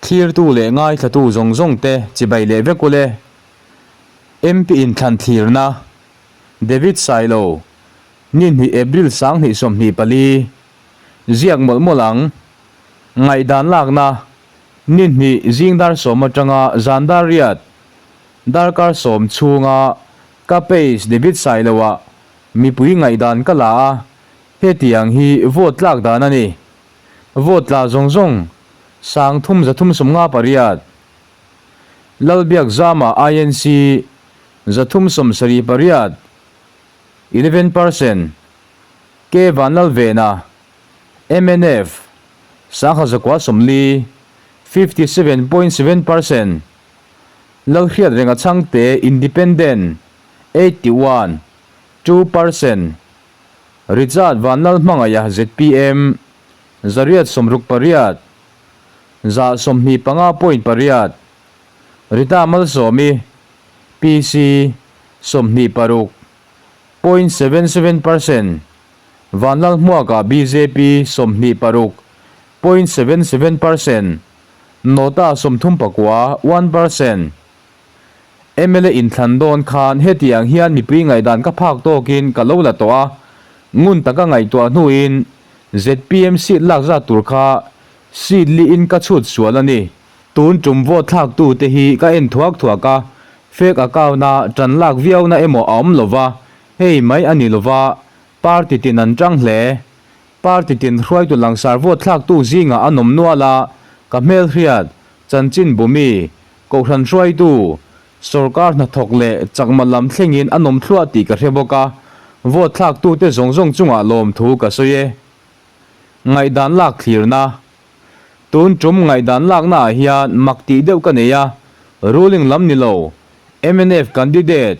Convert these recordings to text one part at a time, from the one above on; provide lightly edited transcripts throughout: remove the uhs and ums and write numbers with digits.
Thlirtu leh ngaithlatu zawng zawng te chibai leh vek ule. MP inthlan thlirna, David Sailo, ni hnih April 2024, ziak mawlh mawlh ang. Ngaihdan lakna, ni hnih zing dar sawm atanga zan dar riat, darkar sawm chhunga ka page David Sailo-ah mipui ngaihdan ka la a, hetiang hi vote tlak dan a ni. Vote tla zawng zawng, 3358. Lalbiak Zama INC, 378, 11%, K Vanlalvena, mnf, 1940, 57.7%, Lalhriat Renga Chhangte, Independent, 81, 2%, Richard Vanlalhmangaia, zpm, 868, 25.8, Rita Malsawmi, PC, 26, 0.77%, Vanlalhmuaka, bjp, 26, 0.77%, Nota 39, 1%. Mla inthlan dawn khan hetiang hian mipui ngaihdan ka phak tawkin ka lo la tawh a, ngun taka ngaihtuah hnuin zpm seat lak zat tur kha seat liin ka chhut sual a ni. Tun tum vote thlaktu te hi ka en thuak thuak a, fake account a tan lak viauna emaw a awm lova, hei mai a ni lova, party tin an tang hle. Party tin hruaitu langsar vote thlaktu zingah an awm nual a, ka hmelhriat, chanchin bumi, Kohhran hruaitu, sorkar hnathawk leh chakma lam thlengin a nawm thluah tih ka hre bawk a, vote thlaktute zawng zawng chungah lawmthu ka sawi e. Ngaihdan lak thlirna. Tun tum ngaihdan laknaah hian mak tih deuh ka nei a, ruling lam ni lo, mnf candidate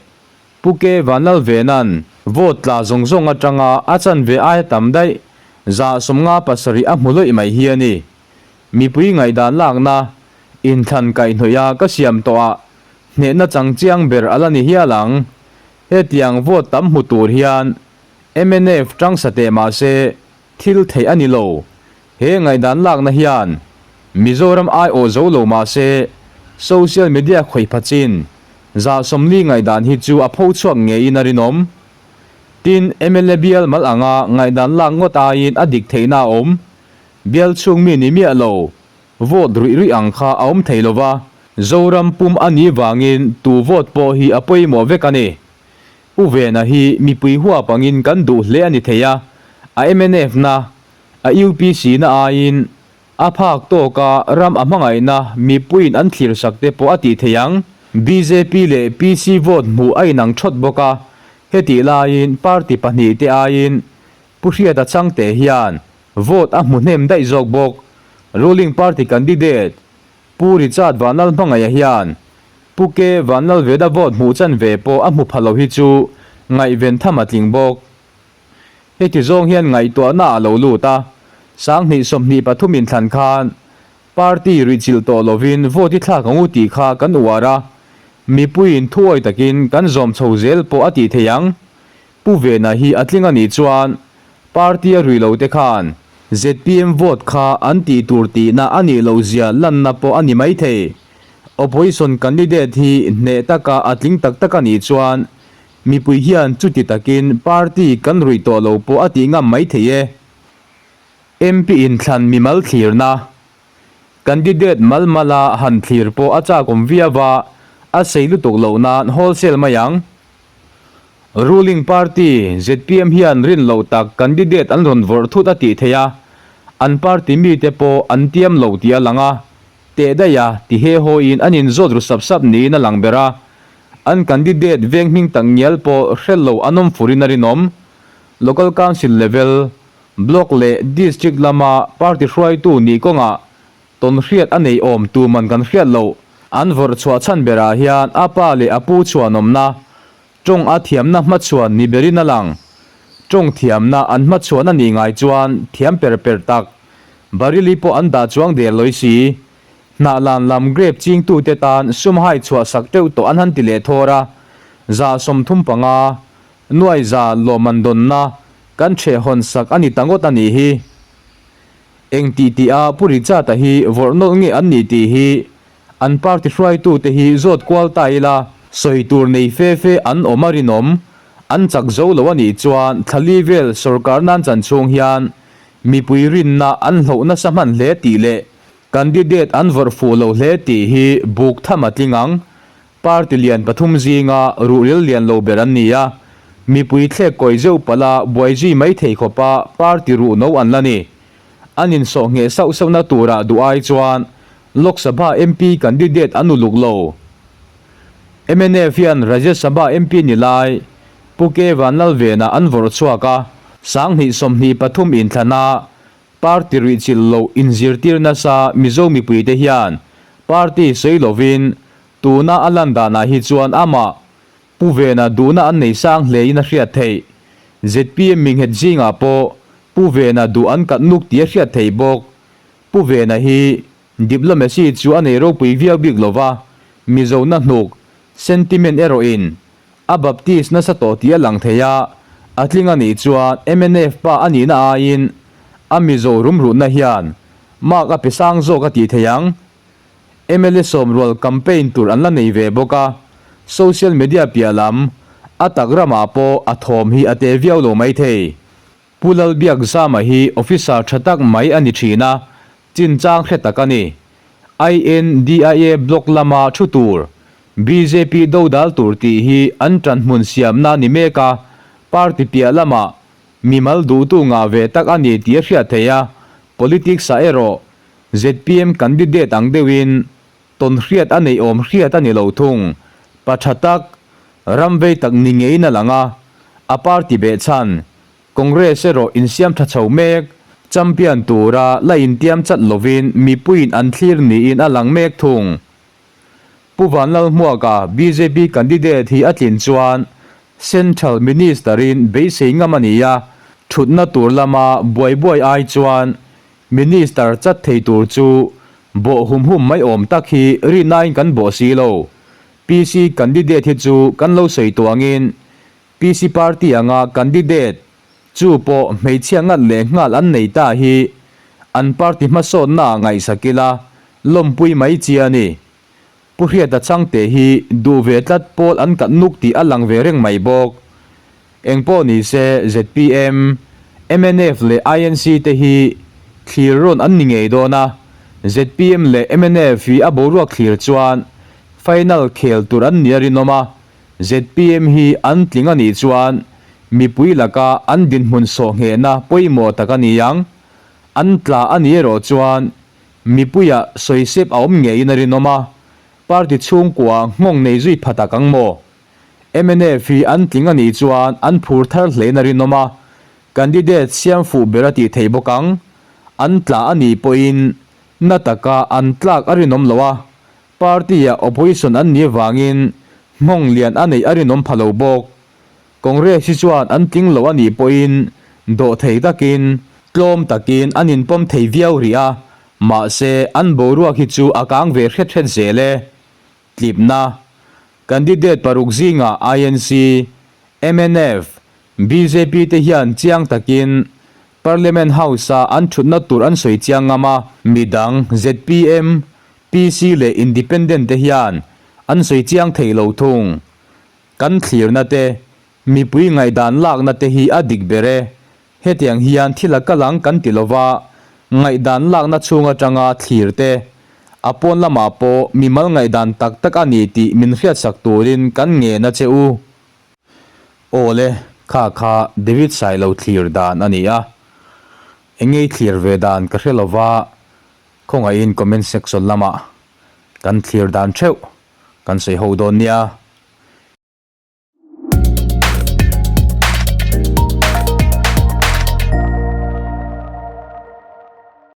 Pu K Vanlalvena'n vote tla zawng zawng atanga a chanve aia tam daih, 57% a hmu lawih mai hi a ni. Mipui ngaihdan lakna inthlan kaihhnawih a ka siam tawh ah hnehna chang chiang ber a la ni hial ang. Hetiang vote tam hmu tur hian mnf tang sa teh mah se thil theih a ni lo. He ngaihdan lakna hian Mizoram aiawh zo lo mah se social media khawih pha chin 40% ngaihdan hi chu a pho chhuak ngeiin a rinawm. Tin, mla bial mal anga ngaihdan lak ngawt aiin a dik theihna a awm. Bial chhung mi ni miah lo, vote ruih ruih ang kha a awm thei lo va, Zoram pum a nih vangin tu vote pawh hi a pawimawh vek a ni. Pu Vena hi mipui huap angin kan duh hle a ni thei a, a mnf na, a UPC na aiin a phak tawka ram a hmangaihna mipuiin an thlir sak te pawh a tih thei ang. Bjp leh PC vote hmuh a inang thawt bawk a, hetih laiin party pahnih te aiin Pu Hriata Changte hian Vote a hmu hnem daih zawk bawk. Ruling party candidate Pu Richard Vanlalhmangaia hian Pu K Vanlalveda vote hmuh chan ve pawh a hmu pha lo hi chu ngaihven tham a tling bawk. Heti zawng hian ngaihtuahna a lo lut a, 2023 inthlan khan party ruihchilh tawh lovin vote i thlak ang u tih kha kan uar a, mipuiin thuawi takin kan zawm chho zel pawh a tih theih ang. Pu Vena hi a tling a nih chuan party a rui lo te khan zpm vote kha an tih tur tihna a nih loh zia lanna pawh a ni mai thei. Opposition candidate hi hneh taka a tling tak tak a nih chuan mipui hian chuti takin party kan rui tawh lo pawh a tih ngam mai thei e. MP inthlan mimal thlirna Candidate mal mala han thlir pawh a chakawm viau a, a sei lutuk loh nan wholesale mai ang. Ruling party zpm hian rin loh tak candidate an rawn vawrh thut a tih theih a, an party mite pawh an tiam lo tih a lang a, teh daih a ti he hawiin an inzawt ru sap sap niin a lang ber a, an candidate veng hming tak ngial pawh hre lo an awm furin a rinawm. Local Council level, Block leh District lama party hruaitu nih kawngah tawn hriat a nei awm tuman kan hriat loh. An vawrh chhuah chhan berah hian a pa leh a pu chhuanawmna, tawng a thiamna hmachhuan ni berin a lang. Tawng thiamna an hmachhuan a nih ngai chuan thiam per per tak Baryli pawh an dah chuang der lawi si. Hnahlan lam grape chingtute tan sum hai chhuah sak teuh tawh an han ti leh thawr a, 35%, nuai za lawmman dawnna kan ṭheh hawn sak a ni ta ngawt a nih hi. Eng tih tih a Pu Richard-a hi vawrh nawlh nge an nih tih hi an party hruaitute hi zawt kual ta ila, sawi tur nei fe fe an awm a rinawm, an chak zo lo a nih chuan thla li vel sorkar nan chan chhung hian mipui rinna an hloh nasa hman hle tih leh candidate an vawrh fuh lo hle tih hi buk tham a tling ang. Party lian pathum zinga ruhrel lian lo ber an ni a, mipui thlek kawi zeuh palh a buai zui mai thei khawpa party ruh no an la ni. An insawh ngheh sauh sauhna turah duh ai chuan Lok Sabha MP candidate an uluk lo. Mnf hian Rajya Sabha MP ni lai Pu K Vanlalvena an vawrh chhuak a, 20 23 inthlana party ruihchilh loh inzirtir nasa Mizo mipuite hian party sawi lovin tuna a lan danah hi chuan amah Pu Vena duhna an nei sang hlein a hriat theih. Zpm minghet zingah pawh Pu Vena duh an kat nuk tih a hriat theih bawk. Pu Vena hi diplomacy chu a nei ropui viau bik lo va, Mizona hnuk, sentiment erawhin a baptist nasa tawh tih a lang thei a, a tling a nih chuan mnf pa a nihna aiin a Mizo rumrutna hian mark a pe sang zawk a tih thei ang. Mla sawmrual campaign tur an la nei ve bawk a, social media piah lam a tak ramah pawh a thawm hi a te viau lo mai thei. Pu Lalbiakzama hi officer tha tak mai a ni thin a, chinchang hre tak a ni. INDIA block lama thu tur, bjp dodal tur tih hi an tanhmun siamna a ni mek a, party piah lamah mimal duhtu ngah ve tak a ni tih a hriat theih a, politics ah erawh zpm candidate ang deuhin tawn hriat a neih awm hriat a ni lo thung. Pa tha tak, ram vei tak ni ngeiin a lang a, a party behchhan, Congress erawh insiam tha chho mek, champion tura la intiam chat lovin mipuiin an thlir niin a lang mek thung. Pu Vanlalhmuaka bjp candidate hi a tlin chuan Central Minister-in beisei ngam a ni a, thutna tur lama buai buai ai chuan Minister chat thei tur chu bawh hum hum mai awm tak hi rihnain kan bawh si lo. PC candidate hi chu kan lo sawi tawh angin PC party anga candidate chu pawh hmeichhia ngat leh nghal an nei ta hi an party hmasawnna ah ngaihsak ila lawmpui mai chi a ni. Pu Hriata Changte hi duh ve tlat pawl an kat nuk tih a lang ve reng mai bawk. Engpawh ni se zpm, mnf leh INC te hi thlir rawn an ni ngei dawn a, zpm leh mnf hi a boruak thlir chuan final khel tur an ni a rinawm a, zpm hi an tling a nih chuan mipui laka an dinhmun sawhnghehna pawimawh tak a ni ang. An tla a nih erawh chuan mipuiah sawisep a awm ngeiin a rinawm a, party chhungkua nghawng nei zui pha tak ang maw? Mnf hi an tling a nih chuan an phur thar hlein a rinawm a, candidate siam fuh ber a tih theih bawk ang. An tla a nih pawhin na taka an tlak a rinawm lo a, party-ah opposition an nih avangin nghawng lian a neih a rinawm pha lo bawk. Congress hi chuan an tling lo a nih pawhin dawhthei takin, tlawm takin an inpawm thei viau rih a, mahse an boruak hi chu a kang ve hret hret zel e. Tlipna, Candidate paruk zingah INC, mnf, bjp te hian chiang takin Parliament House-a an thutna tur an sawi chiang ngam a, midang zpm, PC leh Independent te hian an sawi chiang thei lo thung. Kan thlirna te, mipui ngaihdan lakna te hi a dik ber e. Hetiang hian thil a kal ang kan ti lova, ngaihdan lakna chhung atanga thlir te, a pawn lamah pawh mimal ngaihdan tak tak a ni tih min hriatsak turin kan ngen a che u. Awle, kha kha David Sailo thlir dan a ni a, engei thlir ve dan ka hre lova, khawngaihin comment section lamah kan thlir dan theuh kan sawi ho dawn nia.